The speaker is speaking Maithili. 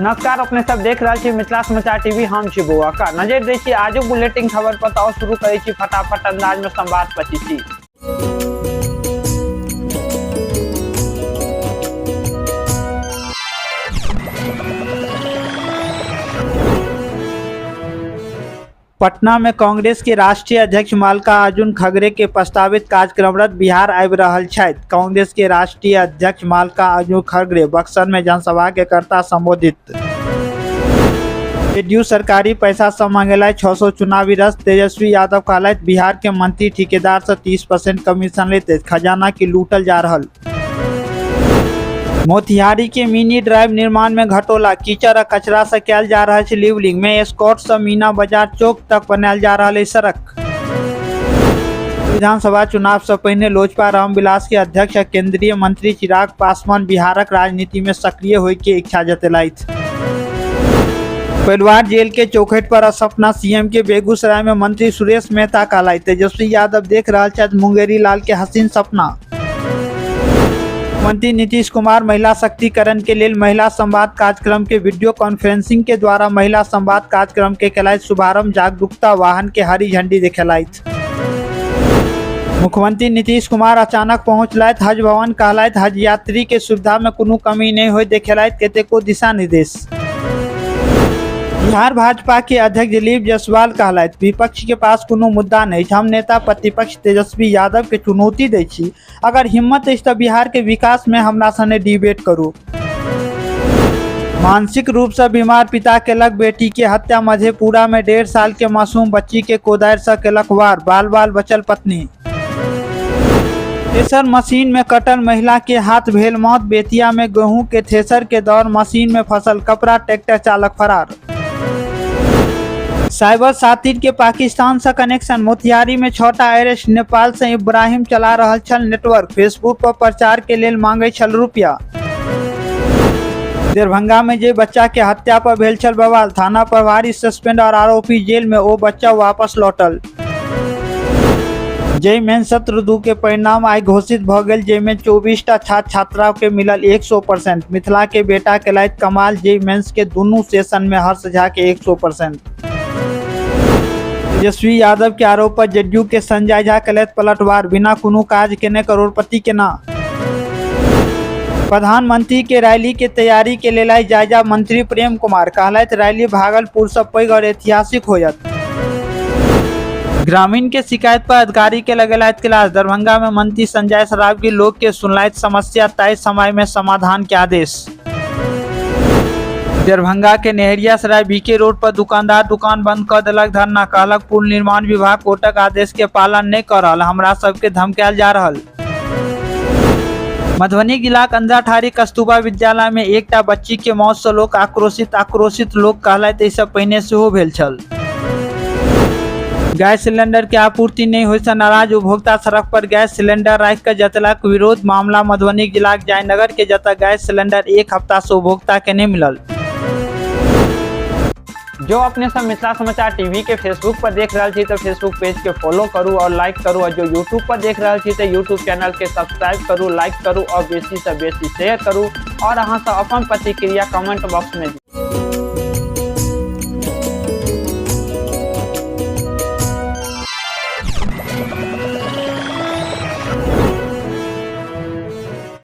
नमस्कार, अपने सब देख रहल छी मिथिला समाचार टीवी। हम छी बौआ का नजर दै छी आजुक बुलेटिन खबर पर। तऽ शुरू करै छी फटाफट अंदाज में संवाद पचीसी। पटना में कांग्रेस के राष्ट्रीय अध्यक्ष मल्लिकार्जुन खड़गे के प्रस्तावित कार्यक्रम रद्द, बिहार आबि रहल छथि। कांग्रेस के राष्ट्रीय अध्यक्ष मल्लिकार्जुन खड़गे बक्सर में जनसभा के करता संबोधित। जेडीयू सरकारी पैसा से मंगेलथि 600 चुनावी रथ, तेजस्वी यादव कहलथि बिहार के मंत्री ठेकेदार से 30% कमीशन लैत अछि, खजाना के लूटल जा रहल। मोतिहारी के मिनी ड्राइव निर्माण में घटोला, कीचड़ आ कचरा से कैल जा रहल छै लेवलिंग में स्कॉट से मीना बाजार चौक तक बनायल जा रहल अछि सड़क। विधानसभा चुनाव से पहिने लोजपा रामविलास के अध्यक्ष आ केंद्रीय मंत्री चिराग पासवान बिहारक राजनीति में सक्रिय होय के इच्छा जतेलथि। परिवार जेल के चौखट पर सपना सीएम के बेगूसराय में मंत्री सुरेश मेहता कहलथि तेजस्वी यादव देख रहल छथि मुंगेरी लाल के हसीन सपना। मंत्री नीतीश कुमार महिला शक्तिकरण के लेल महिला संवाद कार्यक्रम के वीडियो कॉन्फ्रेंसिंग के द्वारा महिला संवाद कार्यक्रम के केलथि शुभारंभ, जागरूकता वाहन के हरी झंडी देखेलथि। मुख्यमंत्री नीतीश कुमार अचानक पहुंचलथि हज भवन, कहलथि हज यात्री के सुविधा में कोनो कमी नहीं होय, देखेलथि कतेको दिशा निर्देश। बिहार भाजपा के अध्यक्ष दिलीप जायसवाल कहलथि विपक्ष के पास कोनो मुद्दा नहीं, हम नेता प्रतिपक्ष तेजस्वी यादव के चुनौती दै छी, अगर हिम्मत अछि तऽ बिहार के विकास में हमरा सने डिबेट करू। मानसिक रूप से बीमार पिता केलक बेटी के हत्या, मधेपुरा में 1.5 साल के मासूम बच्ची के कोदारि से केलक वार, बाल बाल बचल पत्नी। थ्रेसर मशीन में कटल महिला के हाथ भेल मौत, बेतिया में गेहूं के थ्रेसर के दौर मशीन में फसल कपड़ा, ट्रैक्टर चालक फरार। साइबर सातिर के पाकिस्तान से कनेक्शन, मोतिहारी में 6टा अरेस्ट, नेपाल से इब्राहिम चला रहल छल नेटवर्क, फेसबुक पर प्रचार के लेल मांगे छल रुपया। दरभंगा में जे बच्चा के हत्या पर भेल छल बवाल, थाना प्रभारी सस्पेंड और आरोपी जेल में, ओ बच्चा वापस लौटल। जेई मेन सत्र 2 के परिणाम आइ घोषित भ गेल, जाहिमे 24टा छात्र छात्रा के मिलल 100%। मिथिला के बेटा केलथि कमाल, जेई मेंस के दुनू सेशन में हर्ष झा के 100%। तेजस्वी यादव के आरोप पर जेडीयू के संजय झा केलथि पलटवार, बिना कोनो काज केने करोड़पति केना। प्रधानमंत्री के रैली के तैयारी के लेल आइ जायजा मंत्री प्रेम कुमार कहलथि रैली भागलपुर से पैघ और ऐतिहासिक होयत। ग्रामीण के शिकायत पर अधिकारी के लगेलथि क्लास, दरभंगा में मंत्री संजय सरावगी लोग के सुनलथि समस्या, तय समय में समाधान के आदेश। दरभंगा के नहेरियासराय बीके रोड पर दुकानदार दुकान बंद कर देलक धरना, कहलक पुल निर्माण विभाग कोर्टक आदेश के पालन नहीं कर रहल, हमरा सबके धमकायल जा रहल। मधुबनी जिलाक अंधराठारी कस्तूरबा विद्यालय में एकटा बच्ची के मौत से लोक आक्रोशित, आक्रोशित लोक कहलथि एहिसँ पहिने सेहो भेल छल। गैस सिलेंडर के आपूर्ति नहीं होय से नाराज उपभोक्ता सड़क पर गैस सिलेंडर राखि कऽ जतेलक विरोध। मामला मधुबनी जिलाक जयनगर के, जतऽ गैस सिलेंडर एक हफ्ता से उपभोक्ता के नहीं मिलल। जो अपने सब मिथिला समाचार टीवी के फेसबुक पर देख रहल छी तो फेसबुक पेज के फॉलो करू और लाइक करू, और जो यूट्यूब पर देख रहल छी तो यूट्यूब चैनल के सब्सक्राइब करू, लाइक करू और बेसी से बेसी शेयर करू, और अहाँ सब अपन प्रतिक्रिया कमेंट बॉक्स में दियौ।